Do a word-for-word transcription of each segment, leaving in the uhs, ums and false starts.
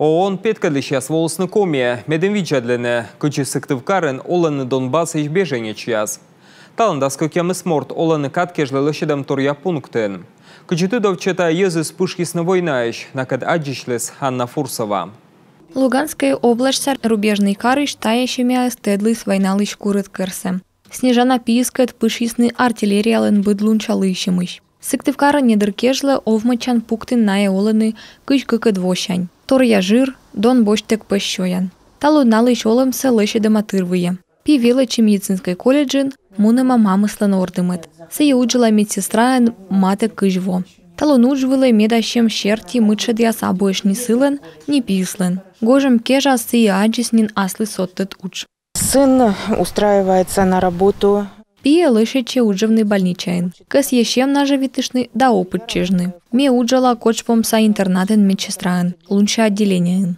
ООН петкӧдлысьяс волісны Комиӧ, медым видзӧдлыны, кыдзи Сыктывкарын олӧны Донбассысь беженецъяс. Талун дас кӧкъямыс морт олӧны кад кежлӧ лӧсьӧдӧмторъя пунктын. Кыдзи тыдовтчӧ, тайӧ йӧзыс пышйисны войнаысь, накӧд аддзысьліс Анна Фурсова. Луганскӧй обласьтса Рубежнӧй карысь тайӧ семьяыс тӧдліс войналысь курыд кӧрсӧ. Снежана пиыскӧд пышйисны артиллериялӧн быдлунся лыйсьӧмысь. Сыктывкарын недыр кежлӧ овмӧдчан пунктын найӧ олӧны кызь кыкӧд восянь. Торъя жыр, Дон босьттӧг пӧсь сёян. Талун налысь олӧмсӧ лӧсьӧдӧма тырвыйӧ. Пи велӧдчӧ медицинскӧй колледжын, мунӧма мамыслӧн ордымӧд. Сійӧ уджалӧ медсестраӧн матӧ кызь во. Талун удж вылӧ медасьӧм серти мытшӧдъяс абуӧсь ни сылӧн, ни пиыслӧн. Гожӧм кежас сійӧ аддзис нин аслыс содтӧд удж. Сын устраивается на работу. Пиӧ лӧсьӧдчӧ уджавны больничаын. Кӧсйӧ сьӧм нажӧвитыштны да опыт чӧжны. Ме уджала Кочпомса интернатын медсестраӧн, лунся отделениеын.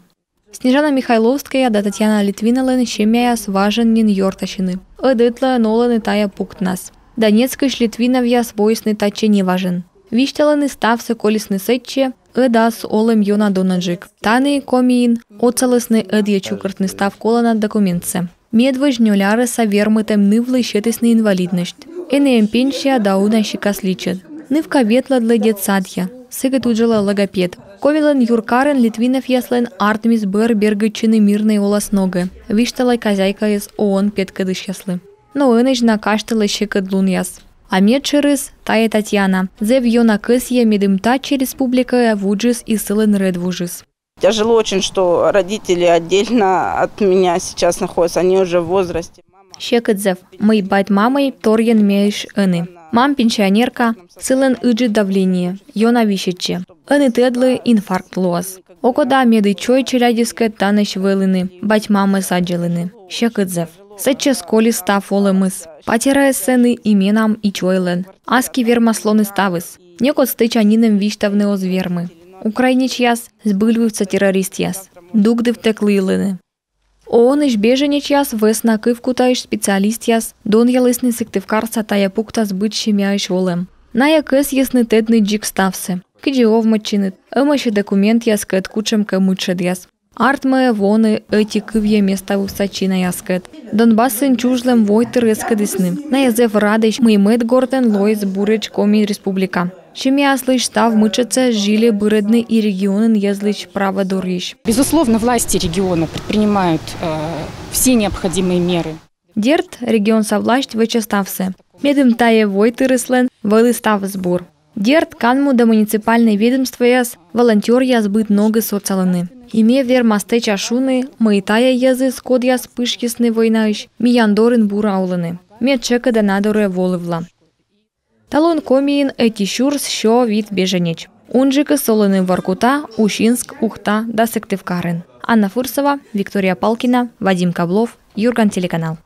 Снежана Михайловская да Татьяна Литвиналӧн семьяяс важӧн нин ёртасьӧны. Ӧд ӧтлаын олӧны тайӧ пунктнас. Донецкысь Литвиновъяс воисны татчӧ неважӧн. Висьталӧны, ставсӧ колисны сэтчӧ, ӧд ас олӧм ёна донаджык. Тані, Комиын, отсалісны ӧдйӧ чукӧртны став колана документсӧ. Медводз нёль арӧса вермытӧм нывлы сетісны инвалидность. Энӧ эм пенсия да уна сикас личӧд. Нывка ветлӧдлӧ детсадйӧ, сыкӧд уджалӧ логопед. Комилӧн юркарын Литвиновъяслӧн артмис бӧр бергӧдчыны мирнӧй олас ногӧн, висьталӧ хозяйкаыс ООН петкӧдлысьяслы. Но ӧнӧдз на казьтылӧ сьӧкыдлунъяс. А медшӧрыс — тайӧ Татьяна. Зэв ёна кӧсйӧ, медым татчӧ, республикаӧ, вуджис и сылӧн рӧдвужыс. Тяжело очень, что родители отдельно от меня сейчас находятся, они уже в возрасте. Сьӧкыд зэв, мый бать-мамӧй торйӧн меысь ӧні. Мам пенсионерка, сылӧн ыджыд давление, ёна висьӧдчӧ. Ӧні тӧдлі, инфаркт лоас. Окота медым чой челядьыскӧд танысь вӧліны, бать-мамӧс аддзылыны. Сьӧкыд зэв. Сэтчӧс колис став олӧмыс. Патераыс сэні и менам, и чойлӧн. Аски вермас лоны ставыс. Некод стӧча нинӧм висьтавны оз вермы. Украинецъяс — збыльвывса террористъяс. Дугдывтӧг лыйлӧны. ООН-ысь беженецъяс вӧсна кывкутаысь специалистъяс донъялісны Сыктывкарса тайӧ пунктас быд семьяысь олӧм. Найӧ кӧсйисны тӧдны дзик ставсӧ: кыдзи овмӧдчыны, ӧмӧсь-ӧ документъяскӧд кутшӧмкӧ мытшӧдъяс. Артмӧ-ӧ воны ӧти кывйӧ меставывса чинаяскӧд. Донбассын чужлӧм войтыр эскӧдісны. Найӧ зэв радӧсь, мый мӧд гортӧн лоис буретш Коми Республика. Семьяяслысь став мытшӧдсӧ зільӧ бырӧдны и регионын йӧзлысь праводорйысь. Безусловно, власти региона предпринимают э, все необходимые меры. Дерт, регионса власьт вӧчӧ ставсӧ, медым тайӧ войтырыслӧн вӧлі ставыс бур. Дерт, канму да муниципальнӧй ведомствояс, волонтёръяс быд ногыс отсалӧны. И ме верма стӧча шуны, мый тайӧ йӧзыс, кодъяс пышйисны войнаысь, миян дорын бура олӧны. Ме тшӧкыда на дорӧ волывла. Талун Комиын ӧти сюрс сё вит беженец. Унджыкыс олӧны Воркута, Усинск, Ухта да Сыктывкарын. Анна Фурсова, Виктория Палкина, Вадим Каблов, «Юрган» телеканал.